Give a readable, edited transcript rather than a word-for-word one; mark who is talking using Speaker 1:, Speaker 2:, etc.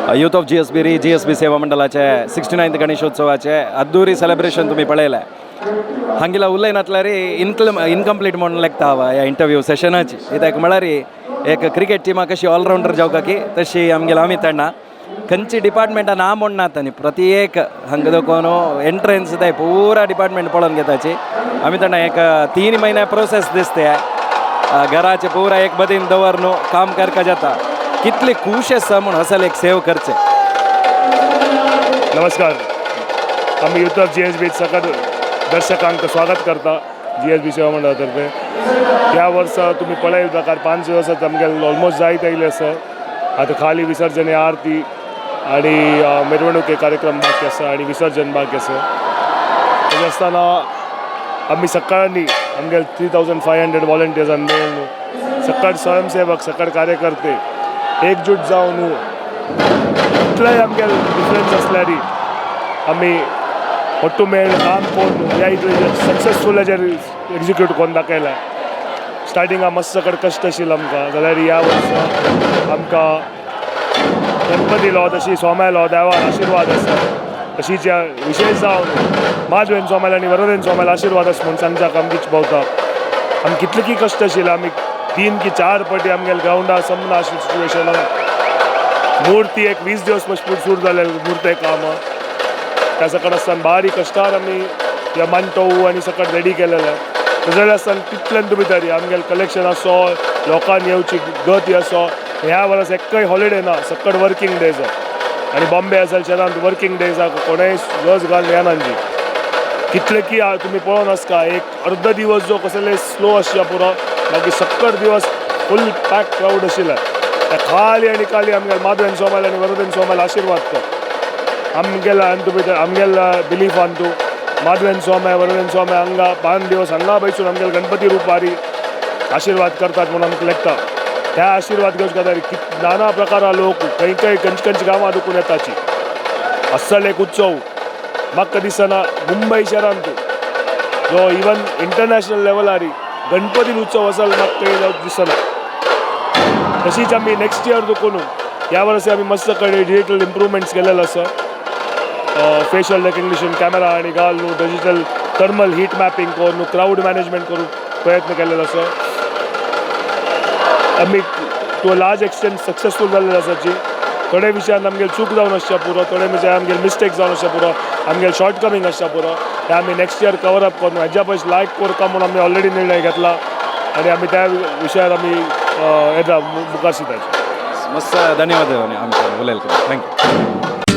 Speaker 1: Youth of GSB री GSB सेवा मंडळाचे 69th गणेशोत्सवाचे अद्दुरी सेलिब्रेशन तुमी पळयलें. हांगेला उलयनातल्यार इनकम्प्लीट म्हणून लेखता हांव ह्या इंटरव्यू सेशनाची. कित्याक म्हळ्यार एक क्रिकेट टिमा कशी ऑलरावंडर जावका की तशी आमगेलो अमित अण्णा खंयची डिपार्टमेंटा ना म्हण नात आनी प्रति एक हांगा देखून एंट्रन्स ते पुरा डिपार्टमेंट पळोवन घेताची. अमित अण्णा, एक 3 म्हयने प्रोसेस दिसते. घराचे पुरा एक बदीन दवर न्हू, काम करका जाता. कितली खूश आसा म्हूण असल एक सेव करचे?
Speaker 2: नमस्कार. आम्ही युथ ऑफ जीएसबी सकट दर्शकांक स्वागत करता जीएसबी सेवा मंडळातर्फे. ह्या वर्सा तुमी पळयल प्रकार 5 दिवस आमगे ऑलमोस्ट जायत आयिल्ले आसा. आतां खाली विसर्जन ही आरती आणि मिरवणूक हे कार्यक्रम बाकी आसा आणि विसर्जन बाकी आसा. तशें आसतना आमी सकाळनी आमगे 3500 वॉलंटियर्सान मेळून, सकट स्वयंसेवक, सकट कार्यकर्ते एकजूट जावन, कितलेय आमगे डिफरन्स आसल्यार आमी ಒಟ್ಟು मेळ काम करून ह्या इतले सक्सेसफूल हेजेर एक्जिक्यूट करून दाखयला. स्टार्टिंगा मातसो कड कश्ट आशिल्लो आमकां, जाल्यार ह्या वर्सा आमकां गणपतीलो तशी सोम्यालो देवान आशिर्वाद आसा. तशीच ह्या विशेश जावन माधवेन सोम्यालो आनी वरदेन सोम्यालो आशिर्वाद आसा म्हूण सांगच्याक आमकीच भोवता. आमी कितले की कश्ट आशिल्ले, आमी तीन की चार पटी आमगेले ग्रावंडार समना आशिल्ले सिच्युएशनान. मूर्ती एक 20 दिवस पसून सुरू जाले मूर्ते काम. त्या सकट आसतना बारीक कश्टार आमी ह्या मांटो आनी सकट रेडी केलेले. तशें आसतना तितल्यान तुमी तरी आमगेले कलेक्शन आसो, लोकांनी येवची गती आसो. ह्या वर्स एकय हॉलिडे ना, सकट वर्किंग डेज. आनी बॉम्बे असेल शहरांत वर्किंग डेजाक कोणेय लज घालून येनाजी. कितले की तुमी पळोवन आसता, एक अर्द दिवस जो कसले स्लो आसच्या पुरो, मागीर सक्कड दिवस फूल पॅक क्रावड आशिल्ले. त्या खाली आनी खाली आमगेले माधवेन सोमायल आनी वरदेन सोमायल आशिर्वाद तो आमगेला. आनी तुमी आमगेल्या बिलीफान तूं माधवेन स्वामी, वरदेन स्वामी हांगा 5 दिवस हांगा बैसून आमगेले गणपती रुपारी आशिर्वाद करतात म्हणून आमकां लेखता. त्या आशिर्वाद घेवचे खातीर नाना प्रकारा लोक खंय खंय, खंयचे खंयचे गांवां दुखून येताची. अस्सल एक उत्सव म्हाका दिसना मुंबय शहरांत जो इवन इंटरनॅशनल लेवलार गणपती उत्सव असल म्हाका खंय दिसना. तशीच आमी नेक्स्ट इयर दुखून ह्या वर्सा आमी मस्त कडेन डिजिटल इम्प्रुवमेंट्स केलेले आसा. फेशियल रेकग्निशन कॅमेरा आनी घालून, डिजिटल थर्मल हीट मॅपिंग करून, क्रावड मॅनेजमेंट करून प्रयत्न केलेलो आसा. आमी to a large extent successful जाल्ले आसाची. थोडे विशयान आमगेले चूक जावन आसच्या पुरो, थोडे विशयान आमगेले मिस्टेक जावन आसच्या पुरो, आमगेले शॉर्ट कमींग आसच्या पुरो, ते आमी नेक्स्ट इयर कवर अप करून हेज्या पयस लायक करता म्हूण आमी ऑलरेडी निर्णय घेतला आनी आमी त्या विशयार आमी येता मुखार शिताचे.
Speaker 1: मस्त, धन्यवाद आमच्या उलयले. Thank you.